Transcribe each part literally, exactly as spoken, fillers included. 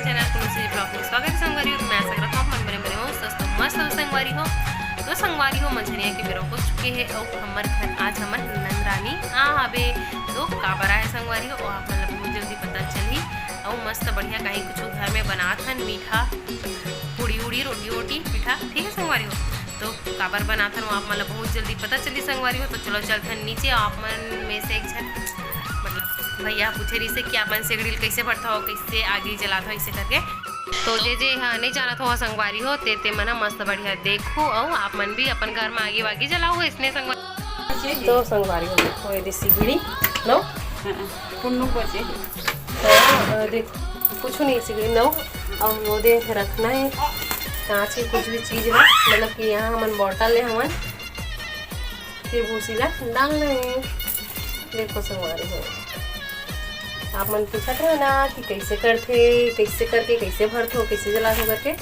Channel कुलसी blog में स्वागत है संगवारी हो। तो मैं आशा करत हूँ आप मन बने बने हो, स्वस्थ हो, मस्त हो संगवारी हो। तो संगवारी हो, मंझनिया के बेरा हो चुके हे अउ हमर घर आज हमर नंदरानी आ हवे। तो काबर आए संगवारी हो, आप मन ला बहुत जल्दी पता चलही। अउ मस्त बढ़िया कहीं कुछ घर में बनात हन मीठा, पूड़ी उड़ी, रोटी वोटी, पीठा, ठीक है संगवारी हो। तो काबर बनात हन वो आप मन ला बहुत जल्दी पता चली संगवारी हो। तो चलो चलथन नीचे, आप मन में से एक झन मतलब भैया पूछे रहिसे कि आप मन सिगड़ी ल कैसे भरथव, कैसे आगी जलाथव, ऐसे करके। तो जे जे ह नहीं जानत हो संगवारी हो, ते ते मन ह मस्त बढ़िया देखो, अउ आप मन भी अपन घर में आगी वागी जलाओ इसने संगवारी। तो संगवारी हो देखो, ये दे सिगड़ी नो। हाँ, पुन्नू को चाहिए। हाँ, देख, कुछ नहीं सिगड़ी नो। अब वो दे रखना है कांच के कुछ भी चीज ना, मतलब कि यहाँ हमन बॉटल ले हमन फिर भूसी ला डालना है। देखो संगवारी हो, आप मन पूछत रहे ना कि कैसे करथे, कैसे करके, कैसे भरथो, कैसे जलाथो करके।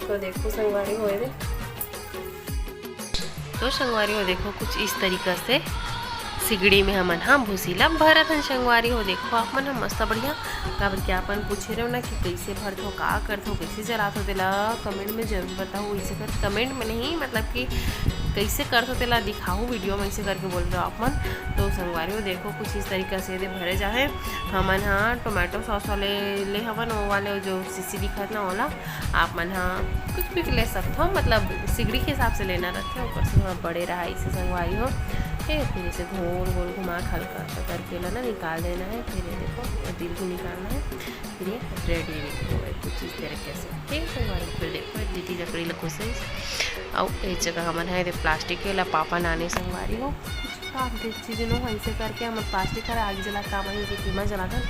तो देखो संगवारी हो, ये दे। तो संगवारी हो देखो, कुछ इस तरीका से सिगड़ी में हमन हा भूसी ला भरत हन संगवारी हो। देखो आप मन हा मस्त बढ़िया, काबर कि आप मन पूछे रहो ना कि कैसे भरथो, का करथो, कैसे जलाथो, तेला कमेंट में जरूर बताओ। इसे कर कमेंट में नहीं, मतलब कि कैसे करथो तेला दिखाओ वीडियो में, ऐसे करके बोल रहे हो आप मन। तो संगवारी हो देखो, कुछ इस तरीका से ये दे भरे जाहे। हमन हा टोमेटो सॉस वाले ले हवन, वो वाले जो शीशी दिखत ना, ओला आप मन हा कुछ भी ले सकथो, मतलब सिगड़ी के हिसाब से लेना रहथे, ओकर से थोड़ा बड़े रहा, इसे संगवारी हो। ए, फिर इसे गोल गोल घुमा के हल्का सा करके ला ना निकाल देना है। फिर ये देखो, ये दिल भी निकालना है। फिर ये रेडी देखो, ये कुछ इस तरीके से। ठीक है संगवारी, फिर देखो, ये दीदी लकड़ी ला कोशिश। अउ एक जगह हमन है, ये प्लास्टिक के ला पापा नाने संगवारी हो। कुछ काम के चीज नो, ऐसे करके हमर प्लास्टिक हर आग जला काम ही कि कीमा जला था।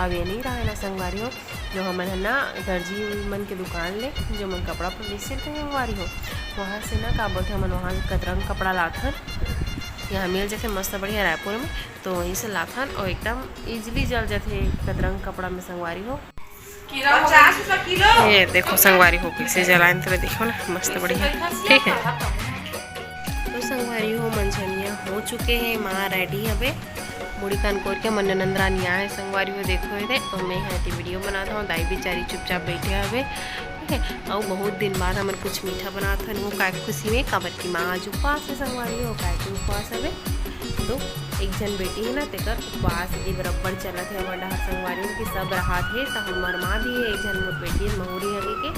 अब ये नहीं रहा है ना संगवारी हो, जो हमन ह ना दर्जी मन के दुकान ले, जो मन कपड़ा पर सिलते हैं संगवारी हो, वहाँ से ना का बोलते, हमन वहाँ कतरंग कपड़ा लाथन, यहाँ मिल जाथे मस्त बढ़िया रायपुर में। तो वहीं से लाथन और एकदम इजीली जल जाथे कतरंग कपड़ा में संगवारी हो। पचास रुपया किलो। ये देखो संगवारी हो, कैसे जलाइन तेला देखो ना, मस्त बढ़िया। ठीक है, तो संगवारी हो, मंझनिया हो चुके हैं, माँ रेडी हवे। मुड़ी कान कोर के मन नंदरानी आए संगवारी हो, देखो ये दे। और मैं यहाँ वीडियो बनात हूँ, दाई बेचारी चुपचाप बैठे हवे। ठीक है, अउ बहुत दिन बाद हमन कुछ मीठा बनात हन, वो काय खुशी में, काबर की माँ आज उपवास है संगवारी हो, काय के उपवास हवे। तो एक झन बेटी है ना, तेकर उपवास ये बराबर चलत है हमर डहर संगवारी हो, कि सब रहात है, तो हमर माँ भी है, एक झन मोर बेटी है, महुरी हवे के,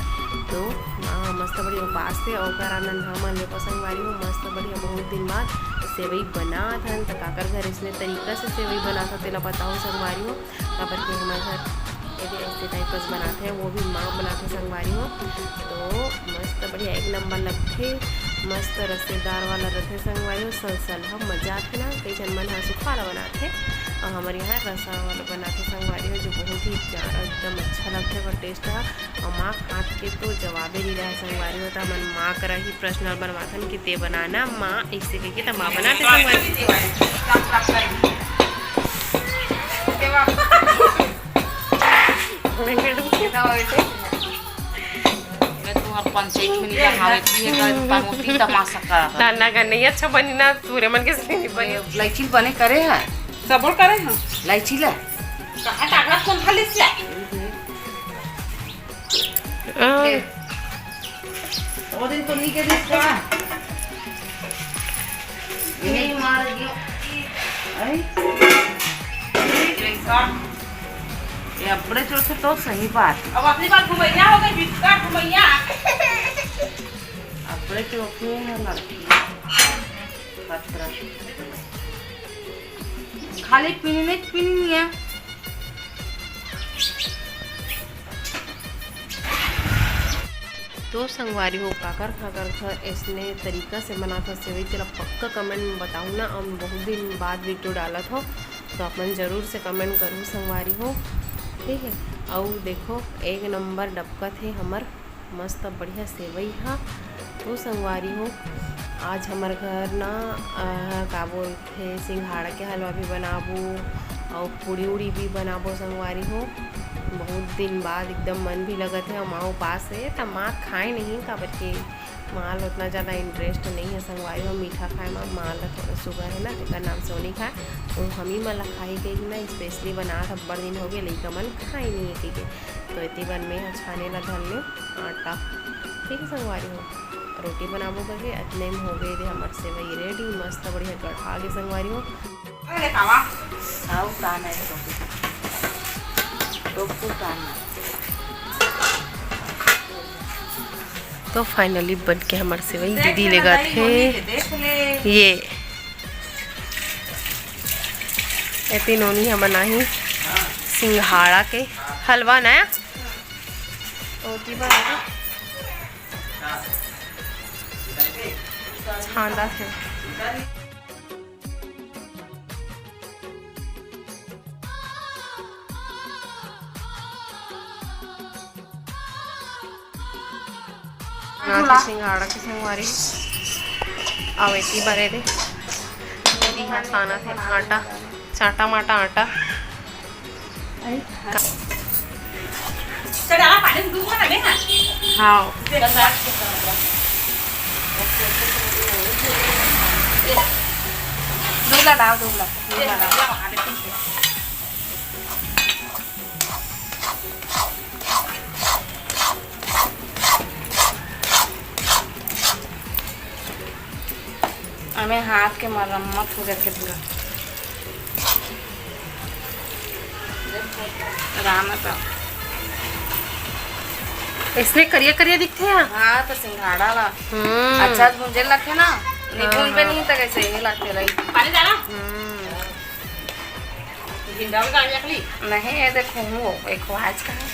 तो माँ मस्त बड़ी उपवास है, और ओकर आनंद हमन लेबो संगवारी हो, मस्त बढ़िया बहुत दिन बाद सेवई बनात हन, त काकर घर इसने तरीका से सेवई बनात हो, तेला बताओ संगवारी हो। काबर के हमर घर एदे ऐसे टाइप कस बनाथे, वो भी माँ बनाथे संगवारी हो, तो मस्त बढ़िया एक नंबर लगथे, मस्त रसेदार वाला रथे संगवारी हो। सल सल ह मजा आथे ना, कई झन मन ह सुखा वाला बनाथे, और हमर यहाँ रसा वाला बनाथे संगवारी हो, जो बहुत ही प्यारा एकदम अच्छा लगथे ओकर टेस्ट ह। और माँ के हाथ के तो जवाबे नहीं रहे संगवारी हो, तो हमन माँ करा ही पर्सनल बनवाथन कि ते बनाना माँ, ऐसे कहिके त माँ बनाथे संगवारी। मैं तुम्हार पंचायत में नहीं जावे, ये कर पनौती तमाशा करा था। ना, ना, नहीं अच्छा बनी ना, तूरे मन के से नहीं बनी। इलायची बने करे है। सबोर करे हैं। इलायची ला। कहाँ टाकला कौन खाली से? आ। वो दिन तो नहीं के दिस का। नहीं मार दियो। अरे। ये अबड़े चोर से तो सही बात। अब अपनी बात घुमैया हो गई, बिस्का घुमैया। अबड़े चोर से है लड़की। खतरा। खाली पीने, पीने नहीं है। तो संगवारी हो, काकर काकर घर ऐसने तरीका से बनात हो सेवई, तेला पक्का कमेंट में बताऊ ना। हम बहुत दिन बाद वीडियो डालत हो, तो आप मन जरूर से कमेंट करू संगवारी हो, ठीक है। अउ देखो, एक नंबर डबकत हे हमर मस्त बढ़िया सेवई हा। तो संगवारी हो, आज हमर घर ना, अ, का बोलथे, सिंघाड़ा के हलवा भी बनाबो अउ पूड़ी उड़ी भी बनाबो संगवारी हो। बहुत दिन बाद एकदम मन भी लगत हे, अउ माँ उपास हे, त माँ खाए नहीं, काबर के माँ ल उतना ज़्यादा interest नहीं है संगवारी हो मीठा खाए में। माँ ल थोड़ा sugar है ना, तेकर नाम से वो नहीं खाए। तो हम ही मन ला खाही कहिके ना specially बनात, अब्बड़ दिन हो गए लइका मन खाए नहीं है कहिके। तो एती बर मैं ह छाने ला धर ले आटा, ठीक है संगवारी हो, रोटी बनाबो करके। अतने में हो गए दे हमर सेवई ready, मस्त बढ़िया गढ़ा गे संगवारी हो। अरे खावा। खाओ, का नहीं तो। तो तू का नहीं। तो finally बन के हमर सेवई दीदी ले गात हे। ये एती नोनी ह बनाही सिंघाड़ा के हलवा ना। ओती बना छांदा थे। नाथ सिंघाड़ा के संगवारी। अउ एती बरे दे। दीदी हा छाना थे आटा, चाटा माटा आटा। हाँ। दूध ला डाल, दूध ला, दूध ला डाल। हमें हाथ के मरम्मत हो जाथे पूरा। राम का। इसमें करिया करिया दिखथे यार। हाँ, तो सिंघाड़ा ला। हम्म। अच्छा भूंजे लगथे ना। नहीं हाँ, भूंजबे हाँ। नहीं तो कैसे ही लगथे रही। पानी डाला? हम्म। नहीं, ये देखो, वो एक आवाज का है।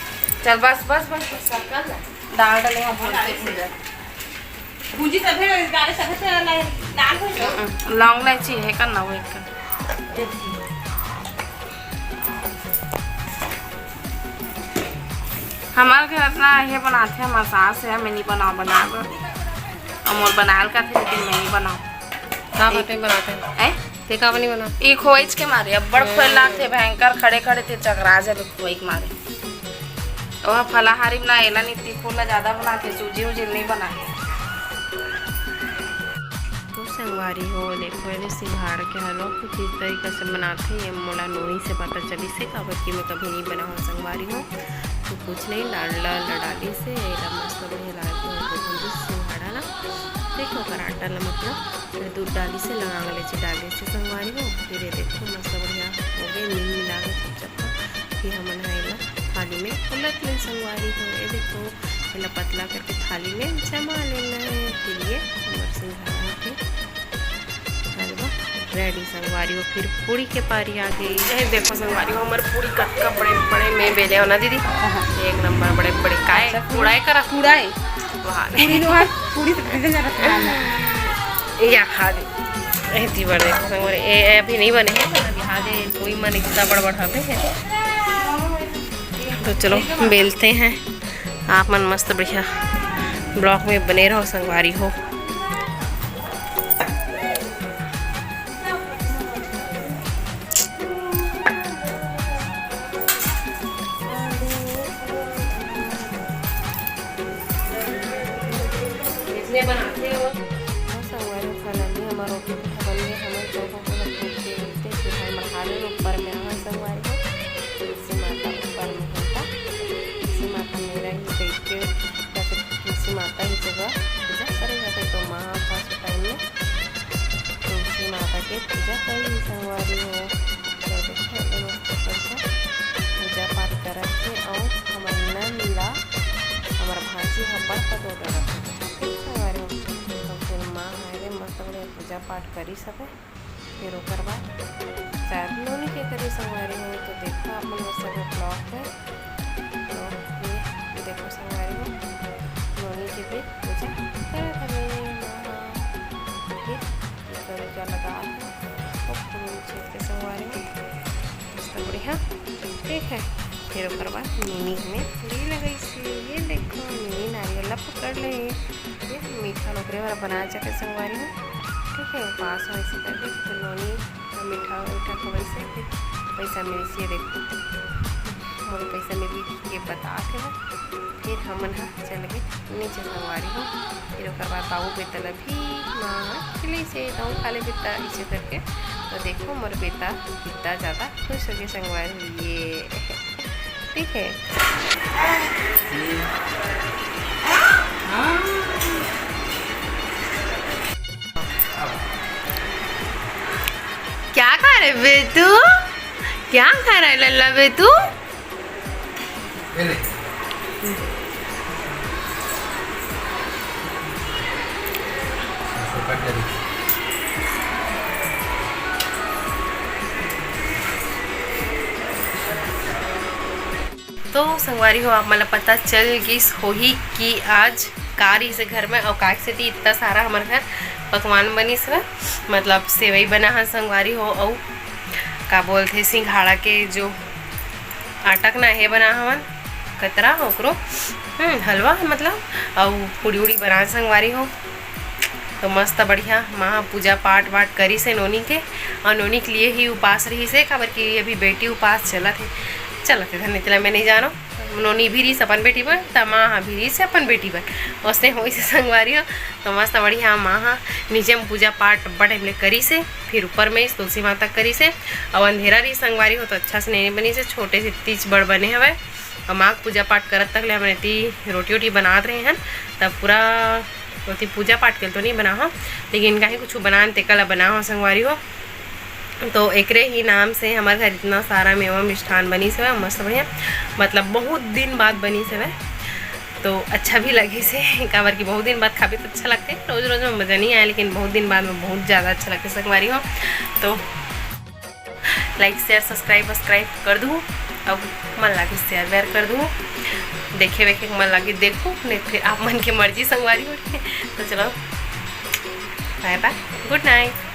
चल, बस, बस, बस, बस, सब कर ले। दाल डाले हम भूंजते भूंजते। भूंजी तभे, डाले तभे तो ला-, लाल हो जाओ। हम्म, लौंग इलायची है का ना, वो एक का। हमार घर ना ये बनाथे, हमार सास है, मैं नहीं बनाओ, बनाए बर। और मोर बनाए ल कहथे, लेकिन मैं नहीं बनाओ। का बात है बनाते हैं? ऐ? ते का बनी बना? ई खोइच के मारे अब्बड़ खोए लागथे, भयंकर खड़े खड़े ते चकरा जाबे खोई के मारे। ओह फलाहारी बना, एला नी, तीखो ला ज्यादा बनाथे, सूजी उजी नहीं बनाए। तो संगवारी हो, देखो, एदे सिंघाड़ा के हलवा कुछ इस तरीका से बनाथे। ये मोला नोनी से पता चलिस हे, काबर कि मैं कभी नहीं बनाहूँ संगवारी हो। तो कुछ नहीं, डाल, डाल, डालिस हे, एला मस्त बढ़िया लाल के होके भूंजिस सिंघाड़ा ला। देखो, ओकर आटा ला, मतलब, फिर दूध डालिस हे, लौंग इलायची डालिस हे संगवारी हो। फिर ये देखो, मस्त बढ़िया हो गए, नीम मिला के चपचपा। फिर हमन ह एला थाली में उलट लेन संगवारी हो। ये देखो, एला पतला करके थाली में जमा लेना है। फिर ये हमर सिंघाड़ा के हलवा ready संगवारी हो। फिर पूरी के पारी आ गई। ये देखो संगवारी हो, हमर पूरी कतका बड़े बड़े मैं बेले हो ना दीदी, एक नंबर बड़े बड़े। काय अच्छा, पूरा है करा? पूरा है। वाह। पूरी तो है, पूरी तो भेजल जाता है। या खा दे। एती बड़े संगवारी, ए, ए, अभी नहीं बने हैं, अभी खा दे, कोई मन इतना बड़ बड़ हबे है। तो चलो, बेलते हैं। आप मन मस्त बढ़िया vlog में बने रहो संगवारी हो। इसने बनाते हो। बस संगवारी हो, finally हमार रोटी बन गए, हमन चौको को रख के, फिर हम खा ले ऊपर में, हाँ संगवारी हो। तुलसी माता ऊपर में होता, तुलसी माता मेरा ही बैठ के, या फिर तुलसी माता ही जगह पूजा करे जाथे। तो माँ पास टाइम में तुलसी माता के पूजा करही संगवारी हो। तो देखो, एदे मस्त बढ़िया पूजा पाठ करत हे अउ हमर नंद ला हमर भांजी ह बड़का दो डरत हे। ठीक संगवारी हो, तो फिर माँ ह एदे मस्त बढ़िया पूजा पाठ करिस हवे। फिर ओकर बाद शायद नोनी के करी संगवारी हो, तो देखो आप मन सब vlog है। तो ये देखो संगवारी हो, नोनी के भी पूजा करत हवे माँ। फिर ये करूँ क्या लगा है, खूब फूल छीट के संगवारी हो, मस्त बढ़िया। ठीक है, फिर ओकर बाद नोनी हमें पूरी लगाई सी। ये देखो, नोनी नारियल ला पकड़ ले। ये मीठा नोकरे वाला बना जाके संगवारी हो। ठीक है, पास में ऐसे कर दे, फिर नोनी मीठा मीठा खवाई से फिर पैसा मिली से। देखो, मोर पैसा मिली के बता के ना, फिर हमन ह चल गे नीचे संगवारी हो। फिर ओकर बाद बाबू बेटा ला भी माँ खिलाइसे, तहूँ खा ले बेटा, इसे करके। तो देखो, मोर बेटा कितना ज़्यादा खुश हो गए संगवारी हो, ये ठीक है। क्या खा रहे बे तू? क्या खा रहा है लल्ला बे तू? ये ले। इसको काट ले अभी। तो संगवारी हो, आप मन ला पता चल गिस होही कि आज का रहिस हे घर में, अउ का सेती इतना सारा हमर घर पकवान बनिस हे, मतलब सेवई बना हे संगवारी हो, अउ का बोलथे सिंघाड़ा के जो आटा के ना हे बना हवन कतरा ओकरो, हम्म, हलवा मतलब, अउ पूड़ी उड़ी बना संगवारी हो। तो मस्त बढ़िया माँ पूजा पाठ वाठ करिस हे नोनी के, अउ नोनी के लिए ही उपास रहिस हे, काबर कि अभी बेटी उपास चलत हे, चलत हे धन इतना मैं नहीं जानो। नोनी भी रहिस अपन बेटी बर, त माँ हा भी रहिस हे अपन बेटी बर, ओसने होइस हे संगवारी हो। तो मस्त बढ़िया माँ हा नीचे में पूजा पाठ अब्बड़ टाइम ले करिस हे, फिर ऊपर में तुलसी माता करिस हे। अउ अंधेरा रहिस संगवारी हो, तो अच्छा से नहीं बनिस हे, छोटे से तीज बड़ बने हवय। अउ माँ के पूजा पाठ करत तक ले हमन एती रोटी वोटी बनात रहे हन, तब पूरा ओती पूजा पाठ के तो नहीं बना हो, लेकिन कहीं कुछ बनान तेकर ला बना हो संगवारी हो। तो एकरे ही नाम से हमर घर इतना सारा मेवा मिष्ठान बनिस हवय, मस्त बढ़िया, मतलब बहुत दिन बाद बनिस हवय। तो अच्छा भी लगिस हे, काबर कि बहुत दिन बाद खाबे तो अच्छा लगथे, रोज रोज में मजा नहीं आए, लेकिन बहुत दिन बाद में बहुत ज़्यादा अच्छा लगथे संगवारी हो। तो लाइक शेयर सब्सक्राइब वब्सक्राइब कर दूँ, अब मन लागे शेयर वेयर कर दूँ, देखे वेखे के मन लागे देखो, नहीं फिर आप मन के मर्जी संगवारी हो। तो चलो, बाय बाय, गुड नाइट।